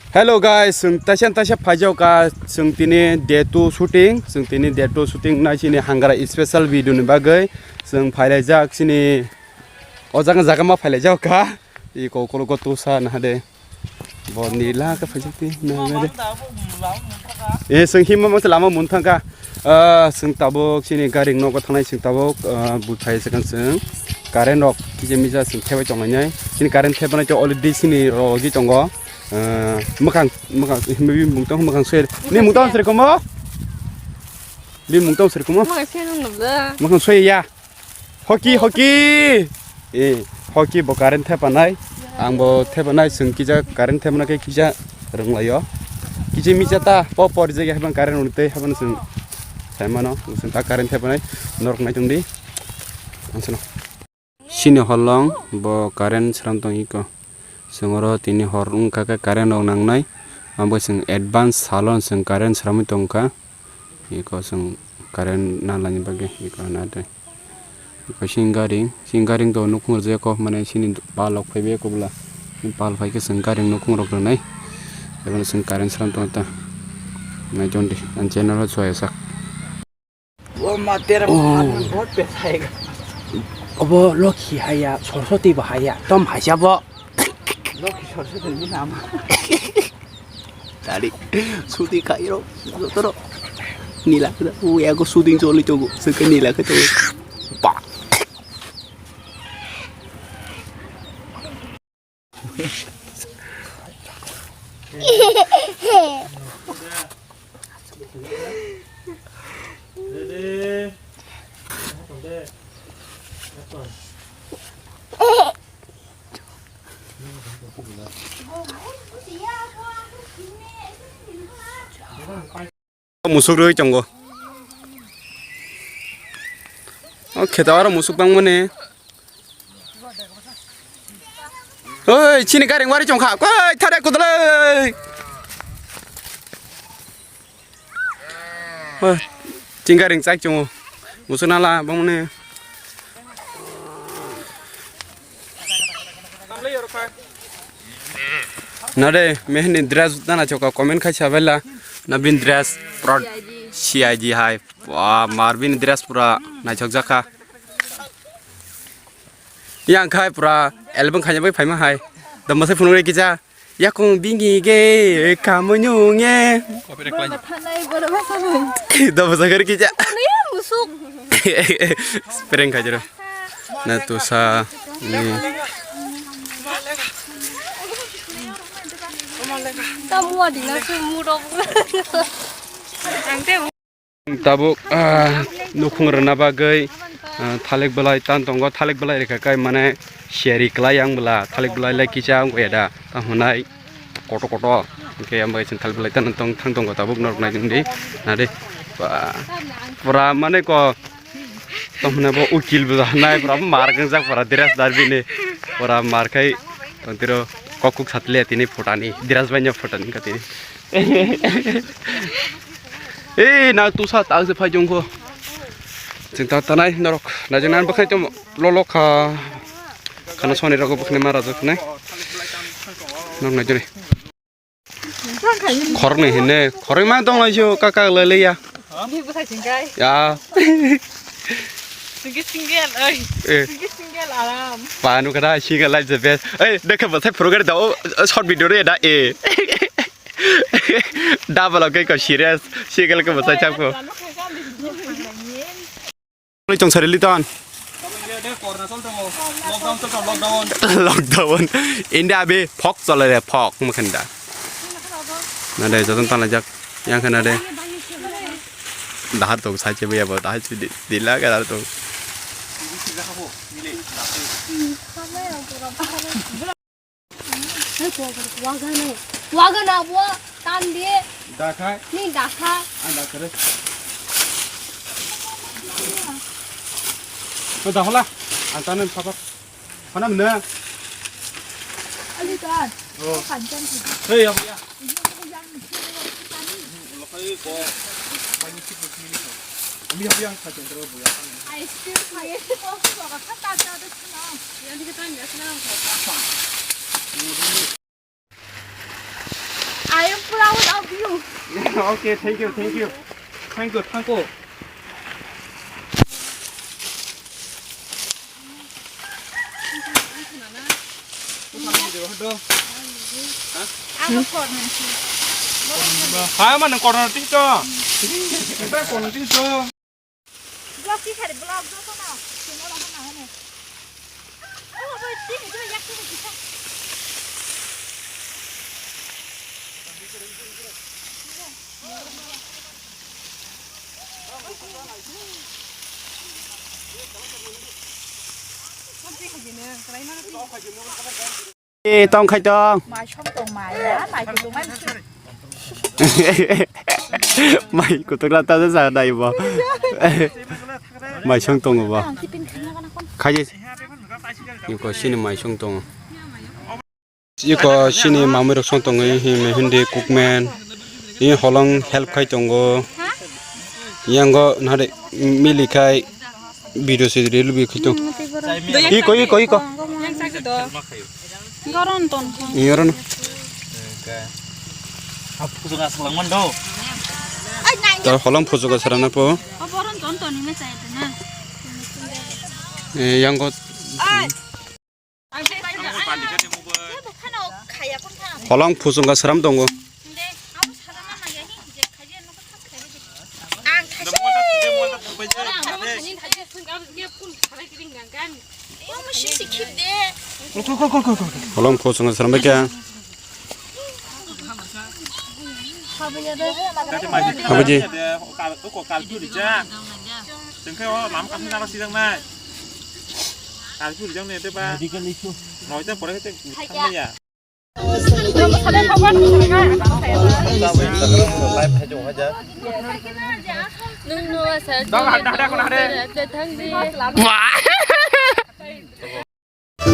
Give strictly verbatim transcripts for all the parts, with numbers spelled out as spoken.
Hello guys, chwng taisa taisa phaijao ka, chwng tini day two shooting, chwng tini day two shooting nai chini hangra special video ni bagwi chwng phailaijak chini o jaga jaga ma phailaijak ka, i kokolo ko tusa na de. Bo nila ka phaijak ti na de. Eh, chwng himma masa lama mun thangka. Ah, chwng tabuk chini gari nogo thangnai chwng tabuk, ah, buthai sekan chwng current rok kisa misa chwng thebai tonglainai. Chini current thebanai to already chini rogi tongo. Ah, mwkhang, mwkhang, bini mung tong mwkhang swer. Ni mung tong swer komo? Bini mung tong swer komo? Mwkhang swer nung nubla. Mwkhang swer ya. Hoki, hoki. Eh, hoki bo current thepanai. Ang bo thepanai chwng kisa current thepana khe kisa rwnglaio. Kisa misa ta po por jega haban current unte haban chwng. Saimano, chwng ta current thepanai norok nai tongdi. Ang sano. Sini holong bo current sram tong iko. Chwng oro tini hor wngkha khe current rok nangnai. Abo chwng advance salon chwng current sramwi tongkha. Iko chwng current nalani bagwi iko na de. Iko singari, singari to nukhung rwjak kok mane sini palok phaibai kobla. Pal phaikhe chwng gari nukhung rok rwnai. Ebono chwng current sram tong ta. Nai jon di, ang channel o chwng sak. वो माँ तेरा Oh. हाथ में बहुत पैसा आएगा। Obo lokhi haya, soroswati bo haya, tom haisa bo. Lokhi soroswati ni nama. Tadi suti kairo, jotoro. Nila kita, uya ko shooting choli togo, seke nila kita. Pa. Musuk rwi tongo. O kheto aro musuk tangmani. Oi, chini gari wari chongkha. Oi, thare kudalai. Oi, chini gari chak chongo. Musuk nala bangmani. Nade, mehni dress dana choka comment khai sabela. Nabin dress prod C I G hai. Wah, Marvin dress pura naithok jakha. Yang khai pura album khaina bai phaima hai. Damba sai phunuk kisa. Yakung bingi ge kamu nyunge. Damba sai kisa. Prank khai jero. Na tusa ni. Tamu adi na sui murok. Tabuk, ah, nukhung rwna bagwi, ah, thalik belai tan tongo, thalik belai rwkha khe mane siyari kwlai yang bwla, thalik belai lai kisa wng ya da, tamo hwnai kotor kotor, hwnkhe amo bai chwng thalik belai tan tong thang tongo tabuk norok nai di, nadi, ba, pura mane ko, tamo hwnai bo ukil bo hanai, pura mar wngjak pura dress dar bini, pura mar khai tong tiro kok kuk satlia tini photani, dress bai no photani ka tini. Eh, na tusa tak se phai jongkho. Chwng ta tanai norok. Na jeng nan bwkhai tong lolo kha. Khana soni rogo bwkhani mara jok ne. Nok na jeni. Khorok ni hine, khorok ma dong lai jo ka ka lai lai ya. Ya. Single, single, oi. Eh. Single, single, aram. Panu kada single life the best. Eh, dekhe bwthai phurugari da o short video re da e. Double okay ko serious. Single ko bwthai chap ko. Chong sari litan. Lockdown. India be phok chole re phok mukhanda. Na de joton tan lajak. Yang khana de. Dahar to sai che be abo dahar che di la ga dahar to. Wagana, wagana, bo, tan de. Dakhai. Ni dakha. Ang dakhare. To dakhala. Ang tanen papa. Khana mena. Ali ta. Oh. Kan jan. Hey, ya, ya. Lokai ko. Ice cream khai. I am proud of you. Okay, thank you, thank you. Thank you, thank you. Hai mana corner tito. Kita corner tito. Block ki khari block do kono. Sino lo na hone. Oh, boy, tini tu yak tu kita. Sampai kagina, kelain mana tu? Eh, tong khai tong. Mai song tong mai ya, mai kutung mai. Mai kutung rata sa sa dai bo. Mai song tong bo. Ang tipin khana kana kon. Khai je. Iko sini mai song tong. Iko sini mamui rok song tong hi hindi cookman. Ini holong help khai tongo. Yango nare mili khai. Video se reel bi khito. Iko, iko, iko. Goron ton. Iyoron. Phujung aswk langman do. Tar holong phujung aswk rana po. Oboron ton ton ni me chai na. Eh, yango. Holong phujung aswk ram tongo. Holong phujung aswk ram bai kya. Abuji. Kal, kal tu rijak. Tengke o lam kasih nara sidang nai. Kal tu rijak nih, teh, Pak. Medical issue. Noita pore kete tangmaya.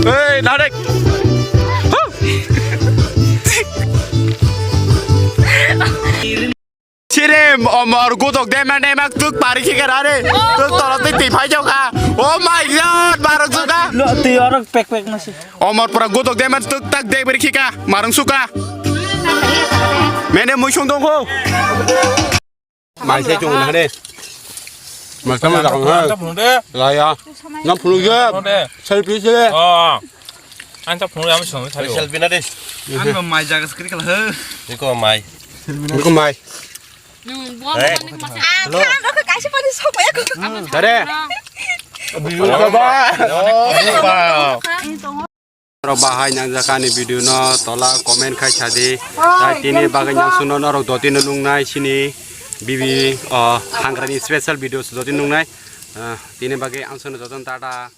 Hei, narik. Sirim, omor, gudok, demak, demak, tuk pari khikar are. Tuk tolot twi twi phai jokha. Oh my God, baro jokha. Lo, twi oro pek pek nasi. Omor pura gudok, demak, tuk tak, debri khika, marung suka. Mene muisung dongkho. Mai se chung na de. Mai sama da ha. Laya. Nam phunu ge. Selfie se. Oh. Ang ta phunu ama song thari. Selfie na de. Ang mai jaga skri kala he. Iko mai. Iko mai. Hello. Dare. Hello. Norok bahai nangjak ani video no tola comment khai sadi. Tai tini bagwi nang suno norok dotino nungnai sini bibi, o, hangrani special video dotino nungnai. Ah, tini bagwi ang suno jotono tata.